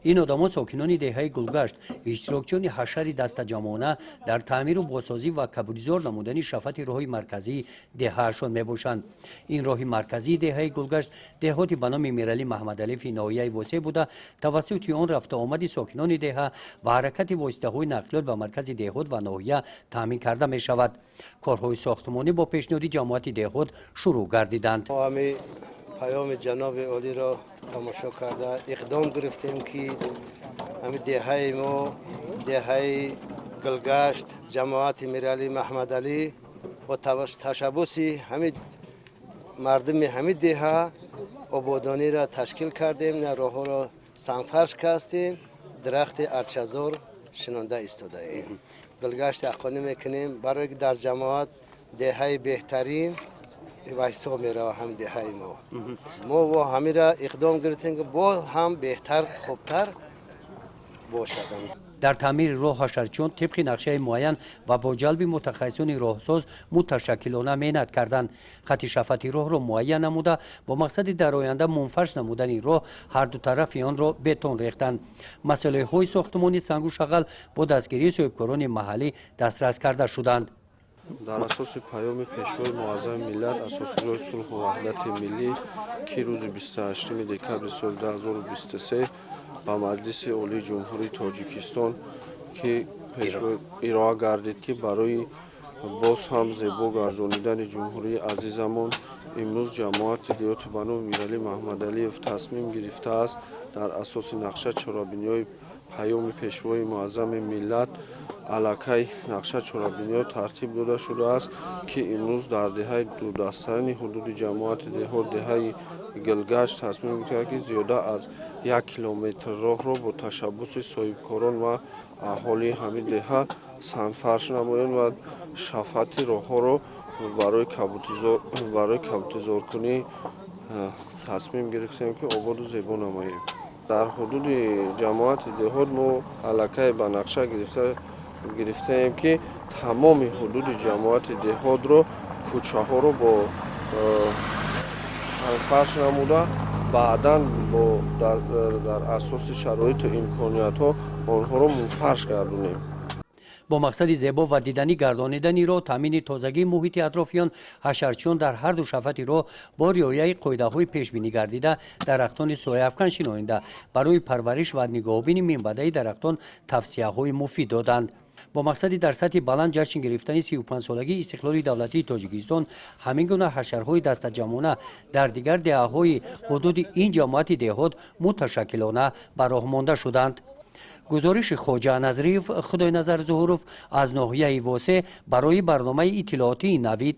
Ин одамон, сокинони деҳаи Гулгашт, иштирокчиёни ҳашари дастаҷамъона дар таъмиру бозсозӣ ва кабудизор намудани шафати роҳи марказии деҳаашон мебошанд. Ин роҳи марказии деҳаи Гулгашт, деҳоти ба номи Миралӣ Маҳмадалиеви ноҳияи Восеъ буда, тавассути он рафтуомади сокинони деҳа ва ҳаракати воситаҳои нақлиёт ба маркази деҳот ва ноҳия таъмин карда мешавад. Корҳои сохтмонӣ бо пешниҳоди ҷамоати деҳот шурӯъ гардиданд. Паёми ҷаноби олиро тамошо карда, иқдом гирифтем, ки ҳами деҳаи мо, деҳаи Гулгашт, ҷамоати Миралӣ Маҳмадалӣ, бо ташаббуси ҳами мардуми ҳами деҳа ободониро ташкил кардем, роҳҳоро сангфарш кастем, дарахти арчазор шинонда истодаем. Гулгашти ҳаққонӣ мекунем, барое ки дар ҷамоат деҳаи беҳтарин ва ҳисоб мерава ҳам деҳаи мо. Мо бо ҳамира иқдом гирифтем, ки боз ҳам беҳтар, хубтар бошад. Дар таъмири роҳ ҳашарчиён тибқи нақшаи муайян ва бо ҷалби мутахассисони роҳсоз муташаккилона меҳнат карданд. Хати шафати роҳро муайян намуда, бо мақсади дар оянда мунфарш намудани роҳ ҳарду тарафи онро бетон рехтанд. Масъалаҳои сохтмони сангу шағал бо дастгирии соҳибкорони маҳаллӣ дастрас карда шуданд. Дар асоси паёми Пешвои муаззами миллат, Асосгузори сулҳу ваҳдати миллӣ, ки рӯзи 28 декабри соли 2023 ба Маҷлиси Олии Ҷумҳурии Тоҷикистон ки ироа гардид, ки барои боз ҳам зебо гардонидани ҷумҳурии азизамон, имрӯз ҷамоати деҳоти ба номи Миралӣ Маҳмадалиев тасмим гирифтааст, дар асоси нақша чорабиниҳои паёми Пешвои муаззами миллат аллакай нақша чорабиниҳо тартиб дода шудааст, ки имрӯз дар деҳаи дурдасттарини ҳудуди ҷамоати деҳот, деҳаи Гулгашт, тасмим гирифта, ки зиёда аз 1 километр роҳро бо ташаббуси соҳибкорон ва аҳолии ҳамин деҳа сангфарш намоем ва шафати роҳҳоро барои кабутизоркунӣ тасмим гирифтем, ки ободу зебо намоем. Дар ҳудуди ҷамоати деҳот мо аллакай ба нақша гирифтаем, ки тамоми ҳудуди ҷамоати деҳотро, кӯчаҳоро бо сангфарш намуда, баъдан дар асоси шароиту имкониятҳо онҳоро мунфарш гардонем. Бо мақсади зебо ва диданӣ гардонидани роҳ, таъмини тозагии муҳити атрофиён, ҳашарчиён дар ҳарду шафати роҳ бо риояи қоидаҳои пешбинӣ гардида дарахтони сояафкан шинонида, барои парвариш ва нигоҳубини минбаъдаи дарахтон тавсияҳои муфид доданд. Бо мақсади дар сатҳи баланд ҷашн гирифтани 35-солагии истиқлоли давлатии Тоҷикистон ҳамин гуна ҳашарҳои дастаҷамъона дар дигар деҳаҳои ҳудуди ин ҷамоати деҳот муташаккилона ба роҳ монда шуданд. Гузориши Хоҷа Назриев, Худойназар Зуҳуров аз ноҳияи Восеъ барои барномаи иттилоотии «Навид».